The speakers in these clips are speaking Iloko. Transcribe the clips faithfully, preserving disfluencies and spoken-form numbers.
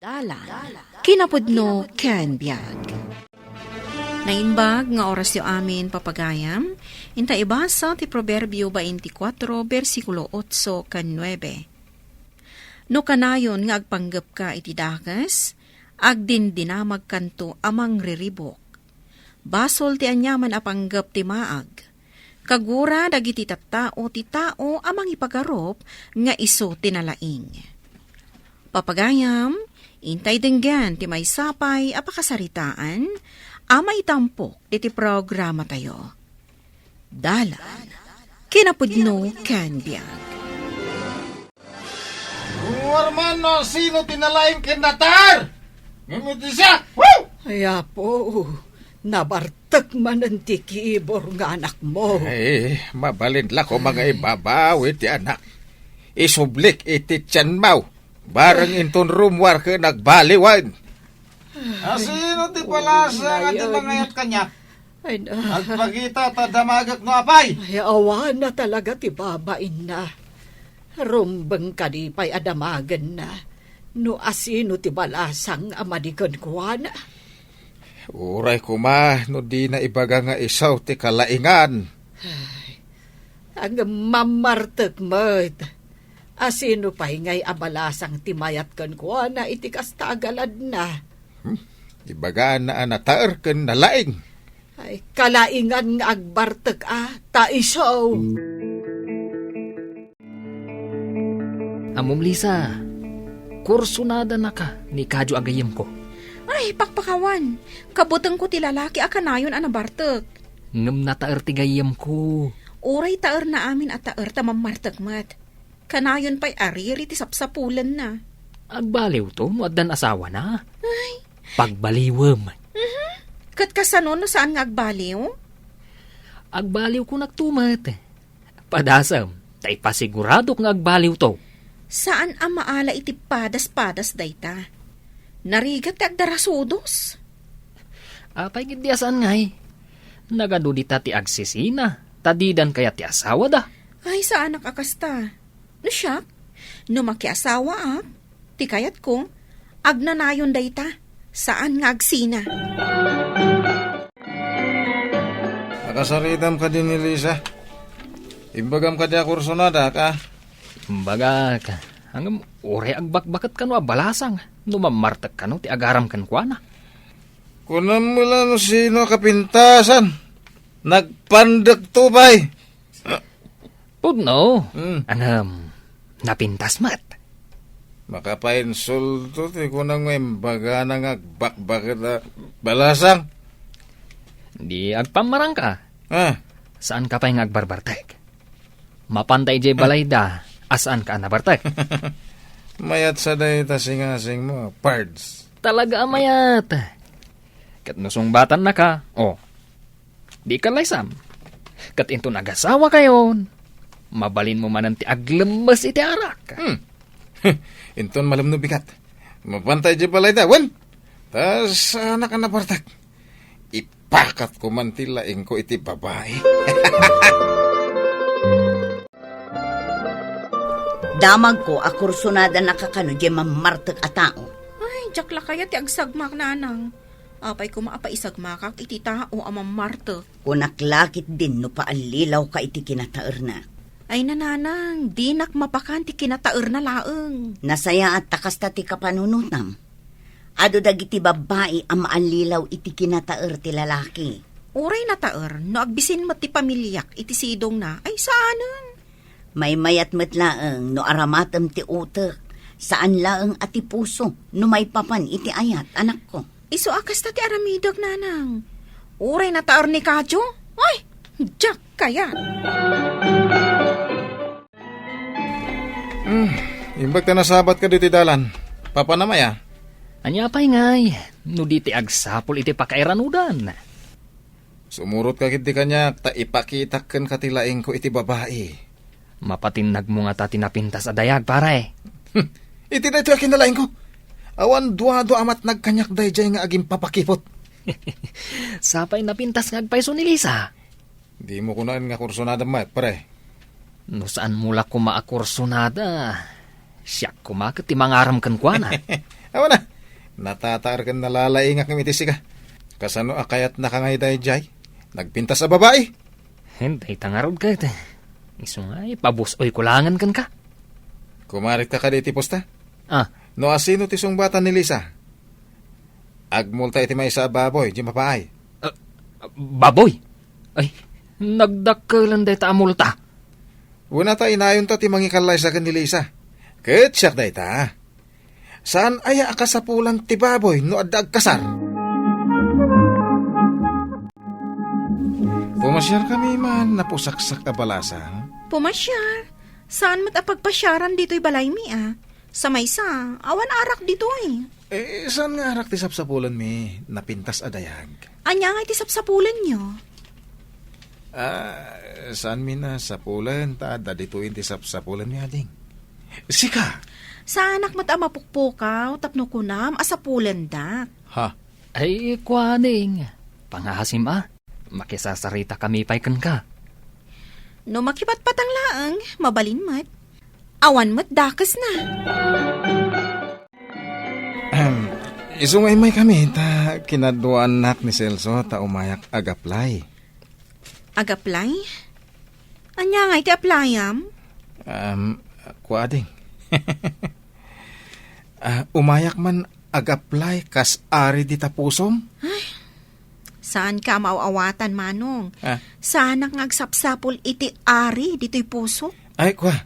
Dalan, kinapudno ken biag. Naimbag nga orasyo amin, papagayam, inta ibasa ti Proverbio twenty-four, bersikulo otso ken nuebe. No kanayon nga agpanggepka iti dakes, agdindinamagkanto a mangriribuk. Basol ti aniaman a panggep ti maag. Kagura dagiti tattao ti tao a mangipagarup nga isu ti nalaing. Papagayam, intay denggen ti maysa pay a pakasaritaan a maitampok iti programatayo. Dalan, kinapudno ken biag. Ruar man no sino ti nalaing ken nataer. Ngem iti siak, woo! Ay, Apo, nabartek manen ti kibor nga anakmo. Ay, mabalin la koma nga ibabawi ti anak. Isublik iti tianmo. Bareng inton rummuar ken agbaliwen. Asino ti balasang a di mangayat kaniak? Ay, na. Agpakita ta damagek no apay. Ay, awan na talaga ti babainna. Rumbeng kadi pay a damagenna no asino ti balasang a madi kenkuana. Uray koma no dina ibaga nga isu ti kalaingan. Ay, ngem mammartek met. Asino pay ngay a balasang ti mayat kenkuana iti kasta a galadna? Hmm? Ibagana a nataer ken nalaing. Ay, kalaingan nga agbartek a, ta isu. Ammom, Lisa, kursonadanaka ni Kadio a gayyemko. Ay, pakpakawan. Kabutengko ti lalaki a kanayon a nabartek. Ngem nataer ti gayyemko. Uray taerna amin a taer ta mammartek met. Kanayon pay a riri ti sapsapulenna. Agbaliwto no addan asawana. Ay. Pagbaliwem. Mhm. Ket kasano no saan nga agbaliw? Agbaliwkonakto met. Padasem, ta ipasiguradok nga agbaliwto. Saan a maala iti padas-padas dayta. Narigat ti agdarasudos. Apay ketdi a saan ngay? Nagadu dita ti agsisina, ta didan kayat ti asawada. Ay, saanak a kasta. No siak, no makiasawaak, ti kayatko, agnanayon dayta, saan nga agsina. Nakasaritam kadi ni Lisa? Imbagam kadi a kursonadak, a? Imbagak. Ngem uray agbakbaket kano a balasang no mammartek kano ti agaram kenkuana. Kunam la no sino a kapintasan. Nagpandekto pay. Pudno. Hmm. Ngem, napintas met. Makapainsulto ti kunam nga imbagana nga agbakbaket a balasang. Di agpammarangka. Ah. Saanka pay nga agbarbartek. Mapanta idiay balayda a saanka a nabartek. Mayat sa dayta singasingmo, pards. Talaga a mayat. Ket no sungbatannaka, o, di ka laysam. Ket inton agasawakayon, mabalinmo manen ti aglemmes iti arak. Hmm. Inton malem no bigat, mapanta idiay balayda, wen? Ta saanak a nabartek. Ipakatko man ti laingko iti babai. Damagko a kursonadanaka kano diay mammartek a tao. Ay, diak la kayat ti agsagmak, nanang. Apay koma a paisagmakak iti tao a mammartek? Kunak la ketdin no paallilawka iti kinataerna. Ay, nanang, dinak mapakan ti kinataerna laeng. Nasayaat ta kasta ti kapanunotam. Adu dagiti babbai a maallilaw iti kinataer ti lalaki. Uray nataer, no agbisin met ti pamiliak iti sidongna, ay saanen. Maymayat met laeng no aramatem ti utek, saan laeng a ti puso no maipapan iti ayat, anakko. Isu a kasta ti aramidek, nanang. Uray nataer ni Kadio, ay, diak kayat. Hmm, imbag ta nasabatka ditoy dalan. Papanam aya? Ania pay ngay, no di ti agsapul iti pakairanudan? Sumurotka ketdi kaniak ta ipakitak kenka ti laingko iti babai. Mapatinnagmo ngata ti napintas a dayag, pare. Hmm, iti daytoy a kinalaingko. Awan duadua a matnag kaniak daydiay nga agimpapakipot. Sapay napintas nga agpayso ni Lisa. Dimo kunaen nga kursonada met, pre. No saanmo la koma a kursonada, siak koma ket ti mangaram kenkuana. Awan a, Natataer ken nalalaingak ngem iti sika. Kasano a kayatnaka ngay daydiay? Nagpintas a babai? Hen, dayta ngarud ket. Isu nga, ipabus-oyko laengen kenka. Kumarit ka kadi iti pusta? Ah. No asino ti sungbatan ni Lisa? Agmulta iti maysa a baboy, di mapaay. Ah, baboy? Ay, nagdakkelen dayta a multa. Wen, ta inayonta ti mangikallaysa ken ni Lisa. Ket siak dayta. Saan aya a kasapulan ti baboy no adda agkasar? Pumasiar kami man, napusaksak a balasang. Pumasiar? Saan met a pagpasiaran ditoy balaymi a? Sa maysa, awan arak ditoy. Eh, saan nga arak ti sapsapulenmi? Napintas a dayag. Ania nga iti sapsapulenyo? Ah, saanmi a sapulen, ta adda ditoy ti sapsapulenmi, ading. Sika? Saanak met a mapukpukaw tapno kunam a sapulendak. Ha? Ay, kuaning, pangasim a. Makisasaritakami pay kenka. No makipatpatang laeng, mabalin met. Awan met dakesna. Ahem. Isu nga immaykami, ta kinaduaannak ni Celso ta umayak ag-apply. Ag-apply? Ania nga iti applyam? Um, kuading. Ah, umayak man ag-apply kas ari dita pusom? Ay, saanka a maaw-awatan, Manong. Ah. Saanak nga agsapsapul iti ari ditoy pusok. Ay, kua,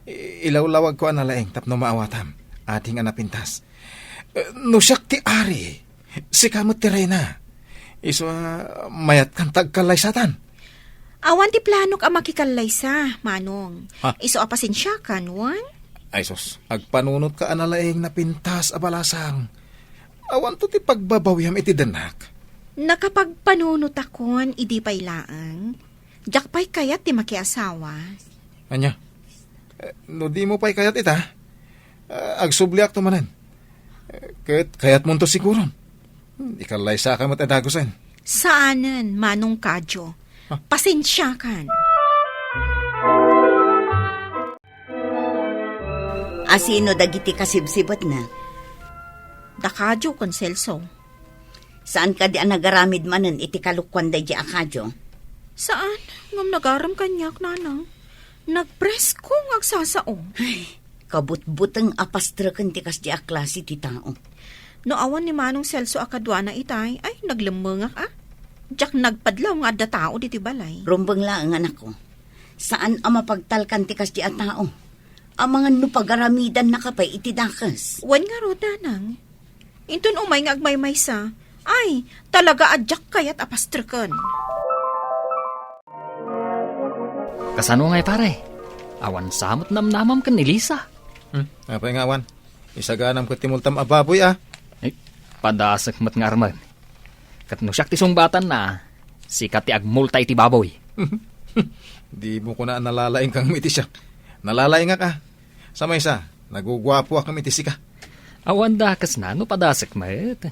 i-, ilawlawagko a nalaing tapno maawatam, ading a napintas. Eh, no siak ti ari, sika met ti reyna. Isu a mayatkan ta agkallaysatan. Awan ti planok a makikallaysa, Manong. Ha? Isu a pasensiakan, wen? Ay sus, agpanunotka a nalaing napintas a balasang. Awanto ti pagbabawiam iti denak. Nakapagpanunotakon idi pay laeng. Diak pay kayat ti makiasawa. Ania? Eh, no dimo pay kayat ita, eh, agsubliakto manen. Eh, ket kayatmonto siguron. Hmm, ikallaysaka met a dagusen. Saanen, Manong Kadio. Ah. Pasensiakan. Asino dagiti kasibsibetna? Da Kadio ken Celso. Saan kadi a nagaramid manen iti kalokuan daydi a Kadio? Saan, ngem nagaram kaniak, Nanang. Nagpresko nga agsasao. Ay, kabutbuteng a pastreken ti kasdi a klase ti tao. No awan ni Manong Celso a kaduana itay, ay, naglemmengak a. Diak nagpadlaw nga adda tao ditoy balay. Rumbeng laeng, anakko. Saan a mapagtalkan ti kasdi a tao. Amangan no pagaramidannaka pay iti dakes. Wen ngarud, Nanang. Inton umay nga agmaymaysa, ay, talaga a diak kayat a pastreken. Kasano ngay, pare? Awan sa met namnamam ken ni Lisa. Hmm, apay nga awan? Isaganam ket ti multam a baboy, a. Ay, padasek met nga armen. Ket no siak ti sungbatanna, sika ti agmulta iti baboy. Dimo kuna a nalalaingka ngem iti siak. Nalalaingak a. Sa maysa, naguguapoak ngem iti sika. Awan dakesna no padasek met.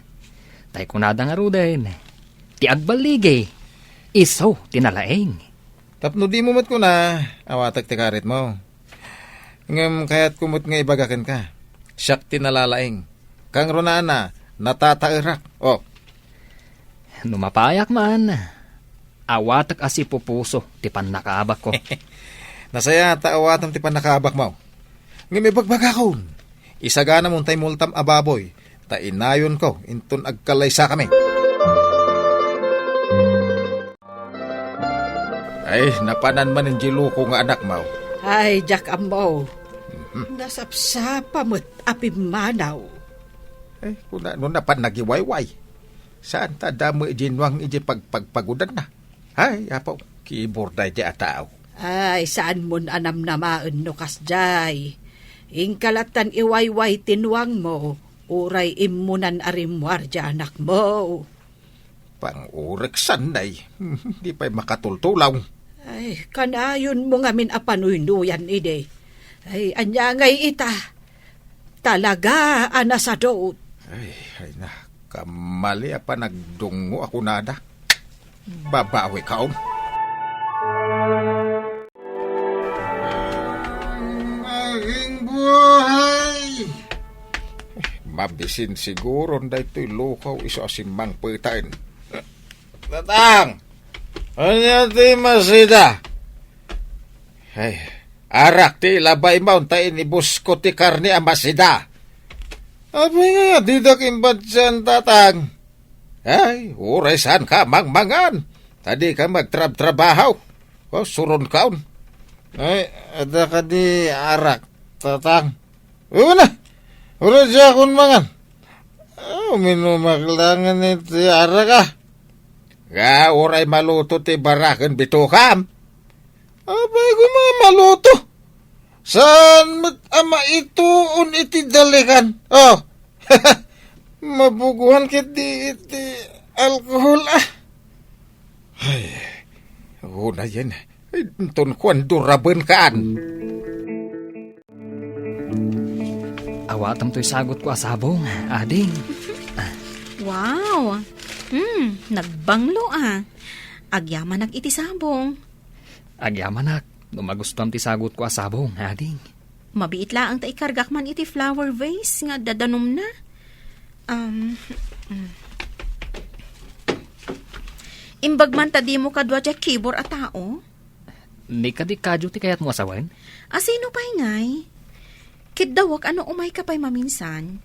Tay kunada ngaruden, ti agballigi, isu ti nalaing. Tapno dimo met kuna, awatek ti karitmo. Ngem kayatko met nga ibaga kenka, siak ti nalalaing. Kangrunana, natataerak. Oh. No mapayak man, awatek a sipupuso ti pannakaabakko. Nasayaat ta awatem ti pannakaabakmo. Ngem ibagbagakon, isaganam untay multam a baboy, ta inayonko inton agkallaysakami. Ay, napanan man diay loko nga anakmo. Ay, diak ammo. Mhm. Nasapsapa met a pimmanaw. Ay, kuna no napan nagiwayway. Saan ta damo idiay nuang idiay pagpagpagudanna? Ay, Apo, kibur daydiay a tao. Ay, saanmon a namnamaen no kasdiay. Inka lattan iwayway ti nuangmo, uray immunan a rimmuar diay anakmo. Pangureksan, nay. Di pay makatultulaw. Ay, kanayonmo ngamin a panuynuyan idi. Ay, ania ngay ita? Talaga a nasadot. Ay, ay na, kamali a panagdungngo a kunada. Babawi kaon. Naging buhay! Mabisin siguron daytoy lukaw isu a simmangpeten. Tatang! Ania ti masida? Ay, arak ti ilabaymo ta inibusko ti karne a masida. Apay nga, didak imbatian, Tatang. Ay, uray saan ka mangmangan. Ta di ka magtrabtrabaho. O, suron kaon. Ay, adda kadi arak, Tatang? Una, uray diakon mangan. Ah, uminumak laeng iti arak, ah. Nga, uray maluto ti baraken bitokam. Apay koma maluto? Saan met a maituon iti dalikan? Oh, mabuguan ketdi iti alkohol, ah. Ay, unayen. Ay, inton kuan duraben kaan. Awatem toy sagutko a sabong, ading. Wow! Hmm, nagbanglo, ah. Agyamanak iti sabong. Agyamanak, no magustuam ti sagutko a sabong, ading. Mabiit laeng ta ikargak man iti flower vase nga dadanumna. Um, mm. Imbag man ta dimo kadua diay kibur a tao? Ni kadi kadio ti kayatmo a sawen? A sino pay ngay? Kiddawak a no umayka pay maminsan.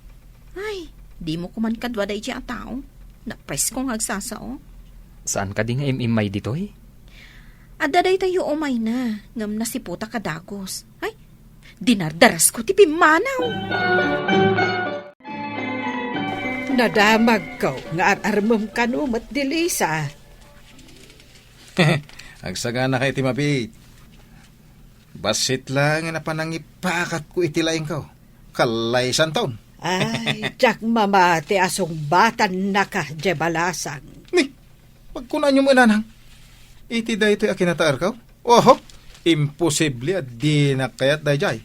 Ay, dimo koman kadua daydiay a tao. Napresko nga agsasao. Saan kadi nga im-immay ditoy? Adda daytayo umayna, ngem nasiputak a dagus. Ay, dinardarasko ti pimmanaw. Nadamagko nga ar-armem kano met ni Lisa. Agsagana kay ti mabiit. Bassit laeng a panangipakatko iti laingko. Kallaysanton. Ay, diak mamati a sungbatannaka, diay balasang. Ni, pagkunaanyo met, Nanang, iti daytoy a kinataerko? Oho, imposible a dinak kayat daydiay.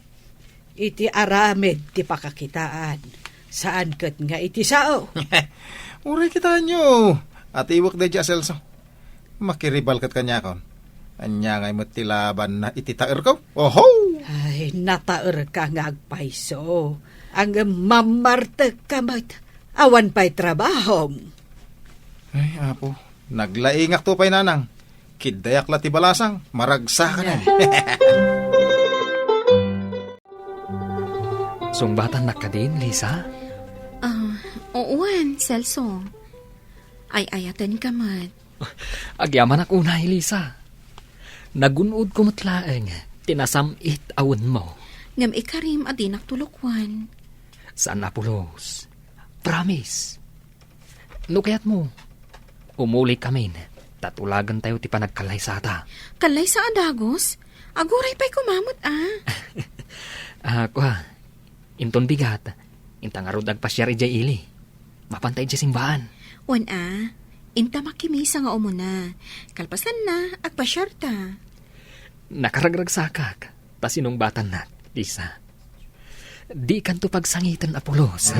Iti aramid ti pakakitaan, saan ket nga iti sao. Uray kitaenyo, atiwek daydiay a Celso. Makiribal ket kaniakon. Ania ngay met ti labanna iti taerko? Oho! Ay, nataerka nga agpayso. Ngem mammartekka met. Awan pay trabahom. Ay, Apo, naglaingakto pay, Nanang. Kiddayak la ti balasang, maragsakan. Sungbatannak kadin, Lisa? Ah, wen, Celso. Ay-ayatenka met. Agyamanak unay, Lisa. Nagun-odko met laeng ti nasam-it a wenmo. Ngem ikarim a dinak tulokwan. Saan a pulos. Promise. No kayatmo, umulikamin, ta tulagentayo ti panagkallaysata. Kallaysa a dagus? Aguray pay koma met, a. Ah, kua, inton bigat, inta ngarud agpasiar idiay ili. Mapanta idiay simbaan. Wen a, inta makimisa nga umuna. Kalpasanna, agpasiarta. Nakaragragsakak. Ta sinungbatannak, Lisa. Dikanto pagsangiten a pulos.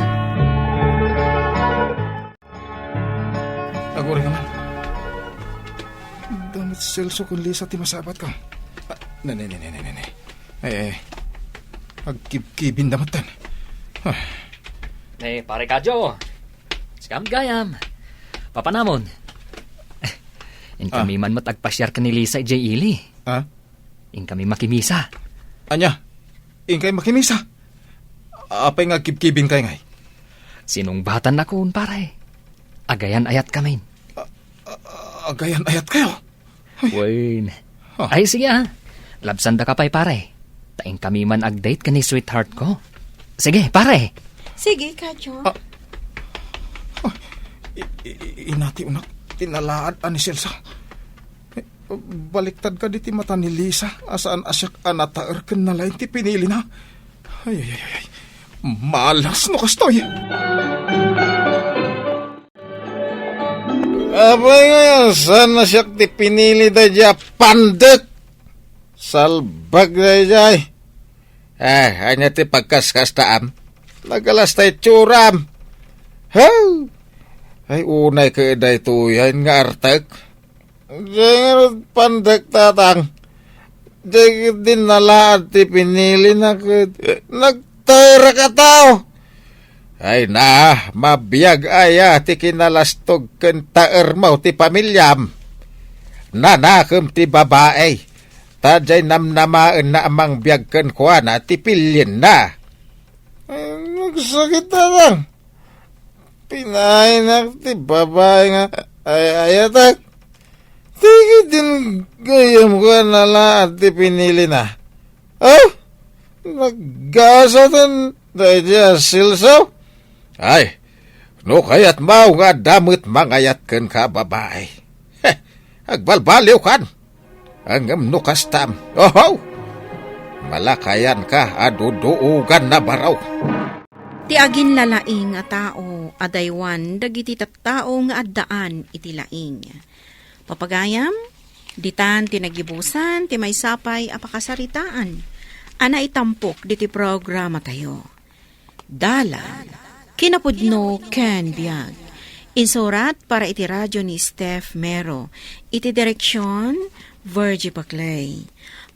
Aguray naman. Damit Celso ken Lisa ti masabatko. Ah, ne, ne, ne, ne, ne, ne, ne. Eh, eh. Agkibkibin damat tan. Ah. Eh, pare Kadyo. Sikam gayam. Papanamon. Inkami Ah. man met agpasiar ken ni Lisa idiay ili. Ah? Inkami makimisa. Ania? Inkay makimisa? Apay nga agkibkibin kay ngay? Sinungbatannakon, pare. Agayan-ayat kamin. A-, a-, agayan-ayat kayo? Ay. Wen. Ah. Ay, sige, ah. Labsandaka pay, pare. Ta inkami man ag-date ken ni sweetheart ko. Sige, pare. Sige, Kadyo. Ah. Ah. I-, i-, i-, inati unak, tinalaad a ni Celso. Baliktad kadi ti mata ni Lisa a saan a siak a nataer ken nalaing ti pinilina. Ay, ay, ay, ay, ay. Malas no kastoy. Apay ngayon, saan a siak ti pinili daydiay a pandek? Salbag daydiay. Eh, ania ti pagkaskastaam? Nagalas ta itsuram. Haw! Ay, unay ka daytoy nga artek. Diay ngarud pandek, Tatang. Diay ket di nalaad ti pinili na ket nagtaerak a tao. Ay na, mabiag aya ti kinalastog ken taermo ti pamiliam. Nanakem ti babai, ta diay namnamaenna a mangbiag kenkuana ti pilienna. Ay, nagsakit a lang. Pinainak ti babai nga ay-ayatek. Ti gayam ko a nalaat ti pinilina. Oh, naggasaten daydi a silsaw. Ay, no kayatmo nga adda met mangayat kenka a babai. Heh, agbalbaliwkan. Ngem no kastam, oho, malakayanka a duduogan na baro. Ti aginlalaing a tao, adaywan dagiti tattao nga addaan iti laing. Papagayam, ditan ti nagibusan ti maysa pay a pakasaritaan a naitampok diti programatayo. Dalan, kinapudno ken biag. Insurat para iti radio ni Steph Mero. Iti direksyon, Virgie Paclay.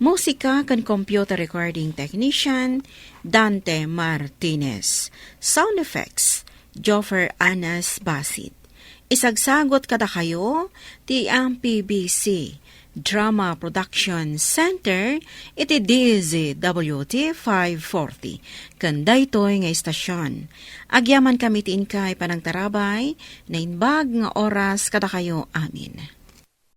Musika ken computer recording technician, Dante Martinez. Sound effects, Joffer Anas Basit. Isagsagot kadakayo ti M P B C Drama Production Center iti D Z W T five forty ken daytoy nga istasyon. Agyamankami ti inkay panangtarabay, naimbag nga oras kadakayo amin.